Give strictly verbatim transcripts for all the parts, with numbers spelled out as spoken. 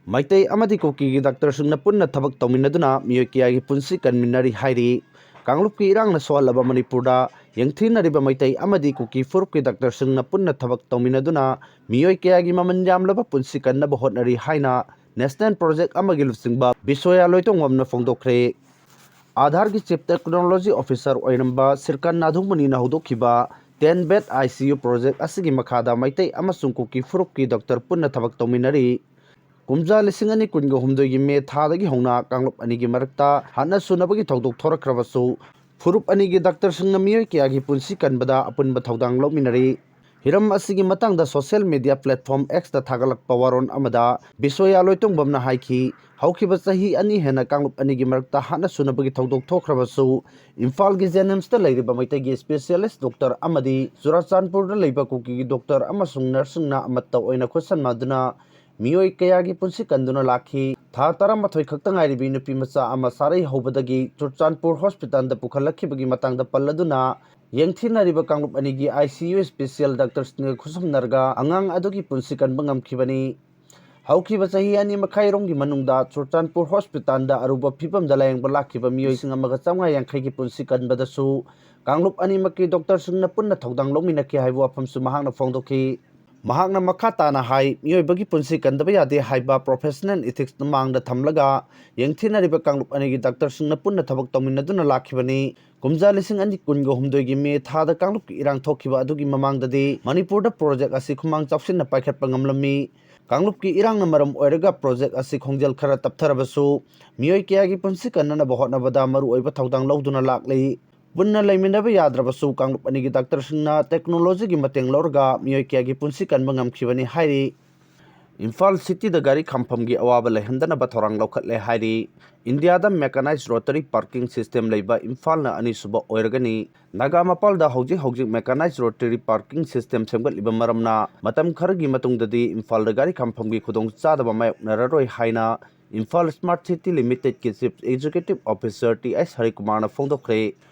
ꯃꯩꯇꯩ ꯑꯃꯗꯤ ꯀꯨꯀꯤꯒꯤ ꯗꯥꯛꯇꯔꯁꯤꯡꯅ ꯄꯨꯟꯅ ꯊꯕꯛ ꯇꯧꯃꯤꯟꯅꯗꯨꯅ ꯃꯤꯑꯣꯏ ꯀꯌꯥꯒꯤ ꯄꯨꯟꯁꯤ ꯀꯟꯃꯤꯟꯅꯔꯤ ꯍꯥꯏꯔꯤ꯫ ꯀꯥꯡꯂꯨꯞꯀꯤ ꯏꯔꯥꯡꯅ ꯁꯣꯛꯍꯜꯂꯕ ꯃꯅꯤꯄꯨꯔꯗ ꯌꯦꯡꯊꯤꯅꯔꯤꯕ ꯃꯩꯇꯩ ꯑꯃꯗꯤ ꯀꯨꯀꯤ ꯐꯨꯔꯨꯞꯀꯤ ꯗꯥꯛꯇꯔꯁꯤꯡꯅ ꯄꯨꯟꯅ ꯊꯕꯛ ꯇꯧꯃꯤꯟꯅꯗꯨꯅ ꯃꯤꯑꯣꯏ ꯀꯌꯥꯒꯤ ꯃꯃꯜ ꯌꯥꯝꯂꯕ ꯄꯨꯟꯁꯤ ꯀꯟꯅꯕ ꯍꯣꯠꯅꯔꯤ ꯍꯥꯏꯅ ꯅꯦꯁꯅꯦꯜ ꯄ꯭ꯔꯣꯖꯦꯛ ꯑꯃꯒꯤ ꯂꯨꯆꯤꯡꯕ ꯕꯤꯁꯣꯌꯥ ꯂꯣꯏꯇꯣꯡꯕꯝꯅ ꯐꯣꯡꯗꯣꯛꯈ꯭ꯔꯦ꯫ ꯑꯥꯙꯥꯔꯒꯤ ꯆꯤꯐ ꯇꯦꯛꯅꯣꯂꯣꯖꯤ ꯑꯣꯐꯤꯁꯥꯔ ꯑꯣꯏꯔꯝꯕ ꯁꯤꯔꯀꯥꯟ ꯅꯥꯙꯨꯃꯅꯤꯅ ꯍꯧꯗꯣꯛꯈꯤꯕ ten bed I C U project ꯑꯁꯤꯒꯤ ꯃꯈꯥꯗ ꯃꯩꯇꯩ ꯑꯃꯁꯨꯡ ꯀꯨꯀꯤ ꯐꯨꯔꯨꯞꯀꯤ ꯗꯣꯛꯇꯔ ꯄꯨꯟꯅ ꯊꯕꯛ ꯇꯧꯃꯤꯟꯅꯔꯤ꯫ ꯀꯨꯝꯖꯥ ꯂꯤꯁꯤꯡ ꯑꯅꯤ ꯀꯨꯟꯒ ꯍꯨꯝꯗꯣꯏꯒꯤ ꯃꯦ ꯊꯥꯗꯒꯤ ꯍꯧꯅ ꯀꯥꯡꯂꯨꯞ ꯑꯅꯤꯒꯤ ꯃꯔꯛꯇ ꯍꯥꯠꯅ ꯁꯨꯅꯕꯒꯤ ꯊꯧꯗꯣꯛ ꯊꯣꯔꯛꯈ꯭ꯔꯕꯁꯨ, ꯐꯨꯔꯨꯞ ꯑꯅꯤꯒꯤ ꯗꯥꯛꯇꯔꯁꯤꯡꯅ ꯃꯤꯑꯣꯏ ꯀꯌꯥꯒꯤ ꯄꯨꯟꯁꯤ ꯀꯟꯕꯗ ꯑꯄꯨꯟꯕ ꯊꯧꯗꯥꯡ ꯂꯧꯃꯤꯟꯅꯔꯤ꯫ ꯍꯤꯔꯝ ꯑꯁꯤꯒꯤ ꯃꯇꯥꯡꯗ ꯁꯣꯁꯤꯌꯦꯜ ꯃꯤꯗꯤꯌꯥ ꯄ꯭ꯂꯦꯠꯐꯣꯝ ꯑꯦꯛꯁꯇ ꯊꯥꯒꯠꯂꯛꯄ ꯋꯥꯔꯣꯜ ꯑꯃꯗ ꯕꯤꯁꯣꯌꯥ ꯂꯣꯏꯇꯣꯡꯕꯝꯅ ꯍꯥꯏꯈꯤ, ꯍꯧꯈꯤꯕ ꯆꯍꯤ ꯑꯅꯤ ꯍꯦꯟꯅ ꯀꯥꯡꯂꯨꯞ ꯑꯅꯤꯒꯤ ꯃꯔꯛꯇ ꯍꯥꯠꯅ ꯁꯨꯅꯕꯒꯤ ꯊꯧꯗꯣꯛ ꯊꯣꯛꯈ꯭ꯔꯕꯁꯨ, ꯏꯝꯐꯥꯜꯒꯤ ꯖꯦꯅꯤꯝꯁꯇ ꯂꯩꯔꯤꯕ ꯃꯩꯇꯩꯒꯤ ꯁ꯭ꯄꯦꯁꯤꯌꯦꯂꯤꯁ ꯗꯣꯛꯇꯔ ꯑꯃꯗꯤ ꯆꯨꯔꯥꯆꯥꯟꯄꯨꯔꯗ ꯂꯩꯕ ꯀꯨꯀꯤꯒꯤ ꯗꯣꯛꯇꯔ ꯑꯃꯁꯨꯡ ꯅꯔꯁꯁꯤꯡꯅ ꯑꯃꯠꯇ ꯑꯣꯏꯅ ꯈꯨꯠꯁꯝꯅꯗꯨꯅ ꯃꯤꯑꯣꯏ ꯀꯌꯥꯒꯤ ꯄꯨꯟꯁꯤ ꯀꯟꯗꯨꯅ ꯂꯥꯛꯈꯤ꯫ ꯊꯥ ꯇꯔꯥꯃꯥꯊꯣꯏ ꯈꯛꯇ ꯉꯥꯏꯔꯤꯕꯤ ꯅꯨꯄꯤ ꯃꯆꯥ ꯑꯃ ꯁꯥꯔꯩ ꯍꯧꯕꯗꯒꯤ ꯆꯨꯔꯆꯥꯟꯄꯨꯔ ꯍꯣꯁꯄꯤꯇꯥꯜꯗ ꯄꯨꯈꯠꯂꯛꯈꯤꯕꯒꯤ ꯃꯇꯥꯡꯗ ꯄꯜꯂꯗꯨꯅ, ꯌꯦꯡꯊꯤꯅꯔꯤꯕ ꯀꯥꯡꯂꯨꯞ ꯑꯅꯤꯒꯤ ꯑꯥꯏ ꯁꯤ ꯌꯨ ꯁ꯭ꯄꯦꯁꯤꯌꯦꯜ ꯗꯥꯛꯇꯔꯁꯤꯡꯒ ꯈꯨꯠꯁꯝꯅꯔꯒ ꯑꯉꯥꯡ ꯑꯗꯨꯒꯤ ꯄꯨꯟꯁꯤ ꯀꯟꯕ ꯉꯝꯈꯤꯕꯅꯤ꯫ ꯍꯧꯈꯤꯕ ꯆꯍꯤ ꯑꯅꯤ ꯃꯈꯥꯏꯔꯣꯝꯒꯤ ꯃꯅꯨꯡꯗ ꯆꯨꯔꯆꯥꯟꯄꯨꯔ ꯍꯣꯁꯄꯤꯇꯥꯜꯗ ꯑꯔꯨꯕ ꯐꯤꯕꯝꯗ ꯂꯥꯌꯦꯡꯕ ꯂꯥꯛꯈꯤꯕ ꯃꯤꯑꯣꯏꯁꯤꯡ ꯑꯃꯒ ꯆꯥꯝꯃꯉꯥ ꯌꯥꯡꯈꯩꯒꯤ ꯄꯨꯟꯁꯤ ꯀꯟꯕꯗꯁꯨ ꯀꯥꯡꯂꯨꯞ ꯑꯅꯤꯃꯛꯀꯤ ꯗꯣꯛꯇꯔꯁꯤꯡꯅ ꯄꯨꯟꯅ ꯊꯧꯗꯥꯡ ꯂꯧꯃꯤꯟꯅꯈꯤ ꯍꯥꯏꯕ ꯋꯥꯐꯝꯁꯨ ꯃꯍꯥꯛꯅ ꯐꯣꯡꯗꯣꯛꯈꯤ꯫ ꯃꯍꯥꯛꯅ ꯃꯈꯥ ꯇꯥꯅ ꯍꯥꯏ, ꯃꯤꯑꯣꯏꯕꯒꯤ ꯄꯨꯟꯁꯤ ꯀꯟꯗꯕ ꯌꯥꯗꯦ ꯍꯥꯏꯕ ꯄ꯭ꯔꯣꯐꯦꯁꯅꯦꯜ ꯏꯊꯤꯛꯁ ꯃꯥꯡꯗ ꯊꯝꯂꯒ ꯌꯦꯡꯊꯤꯅꯔꯤꯕ ꯀꯥꯡꯂꯨꯞ ꯑꯅꯤꯒꯤ ꯗꯥꯛꯇꯔꯁꯤꯡꯅ ꯄꯨꯟꯅ ꯊꯕꯛ ꯇꯧꯃꯤꯟꯅꯗꯨꯅ ꯂꯥꯛꯈꯤꯕꯅꯤ꯫ ꯀꯨꯝꯖꯥ ꯂꯤꯁꯤꯡ ꯑꯅꯤ ꯀꯨꯟꯒ ꯍꯨꯝꯗꯣꯏꯒꯤ ꯃꯦ ꯊꯥꯗ ꯀꯥꯡꯂꯨꯞꯀꯤ ꯏꯔꯥꯡ ꯊꯣꯛꯈꯤꯕ ꯑꯗꯨꯒꯤ ꯃꯃꯥꯡꯗꯗꯤ ꯃꯅꯤꯄꯨꯔꯗ ꯄ꯭ꯔꯣꯖꯦꯛ ꯑꯁꯤ ꯈꯨꯃꯥꯡ ꯆꯥꯎꯁꯤꯟꯅ ꯄꯥꯏꯈꯠꯄ ꯉꯝꯂꯝꯃꯤ꯫ ꯀꯥꯡꯂꯨꯞꯀꯤ ꯏꯔꯥꯡꯅ ꯃꯔꯝ ꯑꯣꯏꯔꯒ ꯄ꯭ꯔꯣꯖꯦꯛ ꯑꯁꯤ ꯈꯣꯡꯖꯦꯜ ꯈꯔ ꯇꯞꯊꯔꯕꯁꯨ, ꯃꯤꯑꯣꯏ ꯀꯌꯥꯒꯤ ꯄꯨꯟꯁꯤ ꯀꯟꯅꯅꯕ ꯍꯣꯠꯅꯕꯗ ꯃꯔꯨꯑꯣꯏꯕ ꯊꯧꯗꯥꯡ ꯂꯧꯗꯨꯅ ꯂꯥꯛꯂꯤ꯫ ꯄꯨꯟꯅ ꯂꯩꯃꯤꯟꯅꯕ ꯌꯥꯗ꯭ꯔꯕꯁꯨ, ꯀꯥꯡꯂꯨꯞ ꯑꯅꯤꯒꯤ ꯗꯥꯛꯇꯔꯁꯤꯡꯅ ꯇꯦꯛꯅꯣꯂꯣꯖꯤꯒꯤ ꯃꯇꯦꯡ ꯂꯧꯔꯒ ꯃꯤꯑꯣꯏ ꯀꯌꯥꯒꯤ ꯄꯨꯟꯁꯤ ꯀꯟꯕ ꯉꯝꯈꯤꯕꯅꯤ ꯍꯥꯏꯔꯤ꯫ ꯏꯝꯐꯥꯜ ꯁꯤꯇꯤꯗ ꯒꯥꯔꯤ ꯈꯥꯝꯐꯝꯒꯤ ꯑꯋꯥꯕ ꯂꯩꯍꯟꯗꯅꯕ ꯊꯧꯔꯥꯡ ꯂꯧꯈꯠꯂꯦ ꯍꯥꯏꯔꯤ꯫ ꯏꯟꯗꯤꯌꯥꯗ ꯃꯦꯀꯥꯅꯥꯏꯖ ꯔꯣꯇꯔꯤ ꯄꯥꯔꯀꯤꯡ ꯁꯤꯁꯇꯦꯝ ꯂꯩꯕ ꯏꯝꯐꯥꯜꯅ ꯑꯅꯤꯁꯨꯕ ꯑꯣꯏꯔꯒꯅꯤ꯫ ꯅꯥꯒꯥ ꯃꯄꯥꯜꯗ ꯍꯧꯖꯤꯛ ꯍꯧꯖꯤꯛ ꯃꯦꯀꯥꯅꯥꯏꯖ ꯔꯣꯇꯔꯤ ꯄꯥꯔꯀꯤꯡ ꯁꯤꯁꯇꯦꯝ ꯁꯦꯝꯒꯠꯂꯤꯕ ꯃꯔꯝꯅ ꯃꯇꯝ ꯈꯔꯒꯤ ꯃꯇꯨꯡꯗꯗꯤ ꯏꯝꯐꯥꯜꯗ ꯒꯥꯔꯤ ꯈꯥꯝꯐꯝꯒꯤ ꯈꯨꯗꯣꯡꯆꯥꯗꯕ ꯃꯥꯌꯣꯛꯅꯔꯔꯣꯏ ꯍꯥꯏꯅ ꯏꯝꯐꯥꯜ ꯁ꯭ꯃꯥꯔꯠ ꯁꯤꯇꯤ ꯂꯤꯃꯤꯇꯦꯗꯀꯤ chief executive officer T S ꯍꯔꯤꯀꯨꯃꯥꯔꯅ ꯐꯣꯡꯗꯣꯛꯈ꯭ꯔꯦ꯫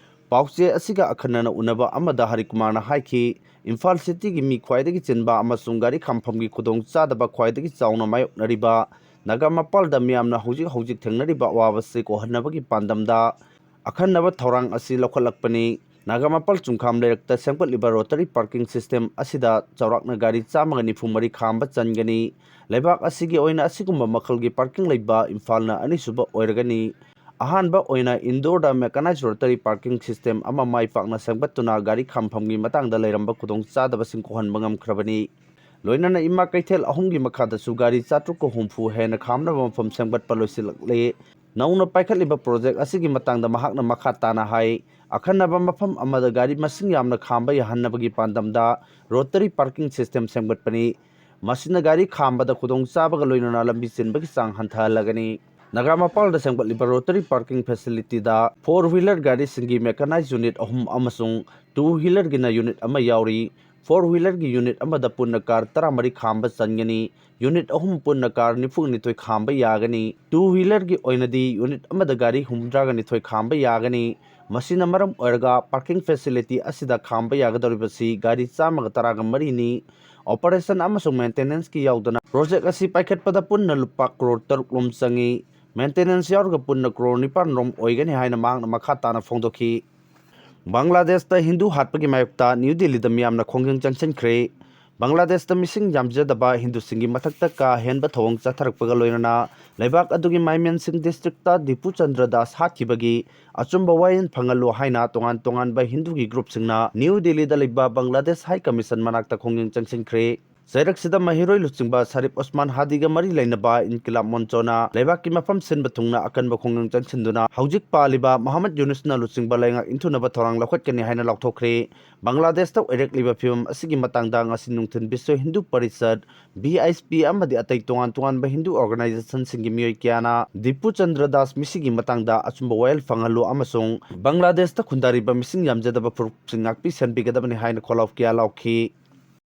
ꯄꯥꯎꯆꯦ ꯑꯁꯤꯒ ꯑꯈꯟꯅꯅ ꯎꯅꯕ ꯑꯃꯗ ꯍꯔꯤꯀꯨꯃꯥꯔꯅ ꯍꯥꯏꯈꯤ, ꯏꯝꯐꯥꯜ ꯁꯤꯇꯤꯒꯤ ꯃꯤ ꯈ꯭ꯋꯥꯏꯗꯒꯤ ꯆꯤꯟꯕ ꯑꯃꯁꯨꯡ ꯒꯥꯔꯤ ꯈꯥꯝꯐꯝꯒꯤ ꯈꯨꯗꯣꯡꯆꯥꯗꯕ ꯈ꯭ꯋꯥꯏꯗꯒꯤ ꯆꯥꯎꯅ ꯃꯥꯌꯣꯛꯅꯔꯤꯕ ꯅꯥꯒꯥ ꯃꯄꯥꯜꯗ ꯃꯤꯌꯥꯝꯅ ꯍꯧꯖꯤꯛ ꯍꯧꯖꯤꯛ ꯊꯦꯡꯅꯔꯤꯕ ꯑꯋꯥꯕꯁꯤ ꯀꯣꯛꯍꯟꯅꯕꯒꯤ ꯄꯥꯟꯗꯝꯗ ꯑꯈꯟꯅꯕ ꯊꯧꯔꯥꯡ ꯑꯁꯤ ꯂꯧꯈꯠꯂꯛꯄꯅꯤ꯫ ꯅꯥꯒꯥ ꯃꯄꯥꯜ ꯆꯨꯡꯈꯥꯝ ꯂꯩꯔꯛꯇ ꯁꯦꯝꯒꯠꯂꯤꯕ ꯔꯣꯇꯔꯤ ꯄꯥꯔꯀꯤꯡ ꯁꯤꯁꯇꯦꯝ ꯑꯁꯤꯗ ꯆꯥꯎꯔꯥꯛꯅ ꯒꯥꯔꯤ ꯆꯥꯝꯃꯒ ꯅꯤꯐꯨ ꯃꯔꯤ ꯈꯥꯝꯕ ꯆꯟꯒꯅꯤ꯫ ꯂꯩꯕꯥꯛ ꯑꯁꯤꯒꯤ ꯑꯣꯏꯅ ꯑꯁꯤꯒꯨꯝꯕ ꯃꯈꯜꯒꯤ ꯄꯥꯔꯀꯤꯡ ꯂꯩꯕ ꯏꯝꯐꯥꯜꯅ ꯑꯅꯤꯁꯨꯕ ꯑꯣꯏꯔꯒꯅꯤ꯫ ꯑꯍꯥꯟꯕ ꯑꯣꯏꯅ ꯏꯟꯗꯣꯔꯗ ꯃꯦꯀꯥꯅꯥꯏꯖ ꯔꯣꯇꯔꯤ ꯄꯥꯔꯀꯤꯡ ꯁꯤꯁꯇꯦꯝ ꯑꯃ ꯃꯥꯏ ꯄꯥꯛꯅ ꯁꯦꯝꯒꯠꯇꯨꯅ ꯒꯥꯔꯤ ꯈꯥꯝꯐꯝꯒꯤ ꯃꯇꯥꯡꯗ ꯂꯩꯔꯝꯕ ꯈꯨꯗꯣꯡꯆꯥꯗꯕꯁꯤꯡ ꯀꯣꯛꯍꯟꯕ ꯉꯝꯈ꯭ꯔꯕꯅꯤ꯫ ꯂꯣꯏꯅꯅ ꯏꯃꯥ ꯀꯩꯊꯦꯜ ꯑꯍꯨꯝꯒꯤ ꯃꯈꯥꯗꯁꯨ ꯒꯥꯔꯤ ꯆꯥꯇ꯭ꯔꯨꯛꯀ ꯍꯨꯝꯐꯨ ꯍꯦꯟꯅ ꯈꯥꯝꯅꯕ ꯃꯐꯝ ꯁꯦꯝꯒꯠꯄ ꯂꯣꯏꯁꯤꯜꯂꯛꯂꯦ꯫ ꯅꯧꯅ ꯄꯥꯏꯈꯠꯂꯤꯕ ꯄ꯭ꯔꯣꯖꯦꯛ ꯑꯁꯤꯒꯤ ꯃꯇꯥꯡꯗ ꯃꯍꯥꯛꯅ ꯃꯈꯥ ꯇꯥꯅ ꯍꯥꯏ, ꯑꯈꯟꯅꯕ ꯃꯐꯝ ꯑꯃꯗ ꯒꯥꯔꯤ ꯃꯁꯤꯡ ꯌꯥꯝꯅ ꯈꯥꯝꯕ ꯌꯥꯍꯟꯅꯕꯒꯤ ꯄꯥꯟꯗꯝꯗ ꯔꯣꯇꯔꯤ ꯄꯥꯔꯀꯤꯡ ꯁꯤꯁꯇꯦꯝ ꯁꯦꯝꯒꯠꯄꯅꯤ꯫ ꯃꯁꯤꯅ ꯒꯥꯔꯤ ꯈꯥꯝꯕꯗ ꯈꯨꯗꯣꯡꯆꯥꯕꯒ ꯂꯣꯏꯅꯅ ꯂꯝꯕꯤ ꯆꯤꯟꯕꯒꯤ ꯆꯥꯡ ꯍꯟꯊꯍꯜꯂꯒꯅꯤ꯫ ꯅꯥꯒꯥ ꯃꯄꯥꯜꯗ ꯁꯦꯝꯒꯠꯂꯤꯕ ꯔꯣꯇꯔꯤ ꯄꯥꯔꯀꯤꯡ ꯐꯦꯁꯤꯂꯤꯇꯤꯗ ꯐꯣꯔ ꯋꯤꯂꯔ ꯒꯥꯔꯤꯁꯤꯡꯒꯤ ꯃꯦꯀꯥꯅꯥꯏꯖ ꯌꯨꯅꯤꯠ ꯑꯍꯨꯝ ꯑꯃꯁꯨꯡ ꯇꯨ ꯋꯤꯂꯔꯒꯤꯅ ꯌꯨꯅꯤꯠ ꯑꯃ ꯌꯥꯎꯔꯤ꯫ ꯐꯣꯔ ꯋꯤꯂꯔꯒꯤ ꯌꯨꯅꯤꯠ ꯑꯃꯗ ꯄꯨꯟꯅ ꯀꯥꯔ ꯇꯔꯥꯃꯔꯤ ꯈꯥꯝꯕ ꯆꯟꯒꯅꯤ꯫ ꯌꯨꯅꯤꯠ ꯑꯍꯨꯝ ꯄꯨꯟꯅ ꯀꯥꯔ ꯅꯤꯐꯨꯅꯤꯊꯣꯏ ꯈꯥꯝꯕ ꯌꯥꯒꯅꯤ꯫ ꯇꯨ ꯋꯤꯂꯔꯒꯤ ꯑꯣꯏꯅꯗꯤ ꯌꯨꯅꯤꯠ ꯑꯃꯗ ꯒꯥꯔꯤ ꯍꯨꯝꯐꯨꯇꯔꯥꯒ ꯅꯤꯊꯣꯏ ꯈꯥꯝꯕ ꯌꯥꯒꯅꯤ꯫ ꯃꯁꯤꯅ ꯃꯔꯝ ꯑꯣꯏꯔꯒ ꯄꯥꯔꯀꯤꯡ ꯐꯦꯁꯤꯂꯤꯇꯤ ꯑꯁꯤꯗ ꯈꯥꯝꯕ ꯌꯥꯒꯗꯧꯔꯤꯕꯁꯤ ꯒꯥꯔꯤ ꯆꯥꯝꯃꯒ ꯇꯔꯥꯒ ꯃꯔꯤꯅꯤ꯫ ꯑꯣꯄꯔꯦꯁꯟ ꯑꯃꯁꯨꯡ ꯃꯦꯟꯇꯦꯅꯦꯟꯁꯀꯤ ꯌꯥꯎꯗꯅ ꯄ꯭ꯔꯣꯖꯦꯛ ꯑꯁꯤ ꯄꯥꯏꯈꯠꯄꯗ ꯄꯨꯟꯅ ꯂꯨꯄꯥ ꯀ꯭ꯔꯣꯔ ꯇꯔꯨꯛ ꯔꯣꯝ ꯆꯪꯏ꯫ ꯃꯦꯟꯇꯦꯅꯦꯟꯁ ꯌꯥꯎꯔꯒ ꯄꯨꯟꯅ ꯀ꯭ꯔꯣꯔ ꯅꯤꯄꯥꯟ ꯔꯣꯝ ꯑꯣꯏꯒꯅꯤ ꯍꯥꯏꯅ ꯃꯍꯥꯛꯅ ꯃꯈꯥ ꯇꯥꯅ ꯐꯣꯡꯗꯣꯛꯈꯤ꯫ ꯕꯪꯒ꯭ꯂꯥꯗꯦꯁꯇ ꯍꯤꯟꯗꯨ ꯍꯥꯠꯄꯒꯤ ꯃꯥꯌꯣꯛꯇ ꯅ꯭ꯌꯨ ꯗꯤꯜꯂꯤꯗ ꯃꯤꯌꯥꯝꯅ ꯈꯣꯡꯖꯪ ꯆꯪꯁꯤꯟꯈ꯭ꯔꯦ꯫ ꯕꯪꯒ꯭ꯂꯥꯗꯦꯁꯇ ꯃꯤꯁꯤꯡ ꯌꯥꯝꯖꯗꯕ ꯍꯤꯟꯗꯨꯁꯤꯡꯒꯤ ꯃꯊꯛꯇ ꯀꯥ ꯍꯦꯟꯕ ꯊꯧꯑꯣꯡ ꯆꯠꯊꯔꯛꯄꯒ ꯂꯣꯏꯅꯅ ꯂꯩꯕꯥꯛ ꯑꯗꯨꯒꯤ ꯃꯥꯏꯃꯦꯟꯁꯤꯡ ꯗꯤꯁꯇ꯭ꯔꯤꯛꯇ ꯗꯤꯄꯨ ꯆꯟꯗ꯭ꯔ ꯗꯥꯁ ꯍꯥꯠꯈꯤꯕꯒꯤ ꯑꯆꯨꯝꯕ ꯋꯥꯌꯦꯜ ꯐꯪꯍꯜꯂꯨ ꯍꯥꯏꯅ ꯇꯣꯉꯥꯟ ꯇꯣꯉꯥꯟꯕ ꯍꯤꯟꯗꯨꯒꯤ ꯒ꯭ꯔꯨꯞꯁꯤꯡꯅ ꯅ꯭ꯌꯨ ꯗꯤꯜꯂꯤꯗ ꯂꯩꯕ ꯕꯪꯒ꯭ꯂꯥꯗꯦꯁ ꯍꯥꯏ ꯀꯃꯤꯁꯟ ꯃꯅꯥꯛꯇ ꯈꯣꯡꯖꯪ ꯆꯪꯁꯤꯟꯈ꯭ꯔꯦ꯫ ꯆꯩꯔꯛꯁꯤꯗ ꯃꯍꯩꯔꯣꯏ ꯂꯨꯆꯤꯡꯕ ꯁꯔꯤꯞ ꯎꯁꯃꯥꯟ ꯍꯥꯗꯤꯒ ꯃꯔꯤ ꯂꯩꯅꯕ ꯏꯟꯀꯤꯂꯥꯕ ꯃꯣꯟꯆꯣꯅ ꯂꯩꯕꯥꯛꯀꯤ ꯃꯐꯝ ꯁꯤꯟꯕ ꯊꯨꯡꯅ ꯑꯀꯟꯕ ꯈꯣꯡꯖꯪ ꯆꯪꯁꯤꯟꯗꯨꯅ ꯍꯧꯖꯤꯛ ꯄꯥꯜꯂꯤꯕ ꯃꯍꯝꯃꯗ ꯌꯨꯅꯨꯁꯅ ꯂꯨꯆꯤꯡꯕ ꯂꯩꯉꯥꯛ ꯏꯟꯊꯨꯅꯕ ꯊꯧꯔꯥꯡ ꯂꯧꯈꯠꯀꯅꯤ ꯍꯥꯏꯅ ꯂꯥꯎꯊꯣꯛꯈ꯭ꯔꯦ꯫ ꯕꯪꯒ꯭ꯂꯥꯗꯦꯁꯇ ꯑꯣꯏꯔꯛꯂꯤꯕ ꯐꯤꯕꯝ ꯑꯁꯤꯒꯤ ꯃꯇꯥꯡꯗ ꯉꯁꯤ ꯅꯨꯡꯊꯤꯜ Vishwa Hindu Parishad, B H P, ꯑꯃꯗꯤ ꯑꯇꯩ ꯇꯣꯉꯥꯟ ꯇꯣꯉꯥꯟꯕ ꯍꯤꯟꯗꯨ ꯑꯣꯔꯒꯅꯥꯏꯖꯦꯁꯟꯁꯤꯡꯒꯤ ꯃꯤꯑꯣꯏ ꯀꯌꯥꯅ ꯗꯤꯄꯨ ꯆꯟꯗ꯭ꯔ ꯗꯥꯁ ꯃꯤꯁꯤꯒꯤ ꯃꯇꯥꯡꯗ ꯑꯆꯨꯝꯕ ꯋꯥꯌꯦꯜ ꯐꯪꯍꯜꯂꯨ ꯑꯃꯁꯨꯡ ꯕꯪꯒ꯭ꯂꯥꯗꯦꯁꯇ ꯈꯨꯟꯗꯥꯔꯤꯕ ꯃꯤꯁꯤꯡ ꯌꯥꯝꯖꯗꯕ ꯐꯨꯔꯨꯞꯁꯤꯡ ꯉꯥꯛꯄꯤ ꯁꯦꯟꯕꯤꯒꯗꯕꯅꯤ ꯍꯥꯏꯅ ꯈꯣꯜꯂꯥꯎ ꯀꯌꯥ ꯂꯥꯎꯈꯤ꯫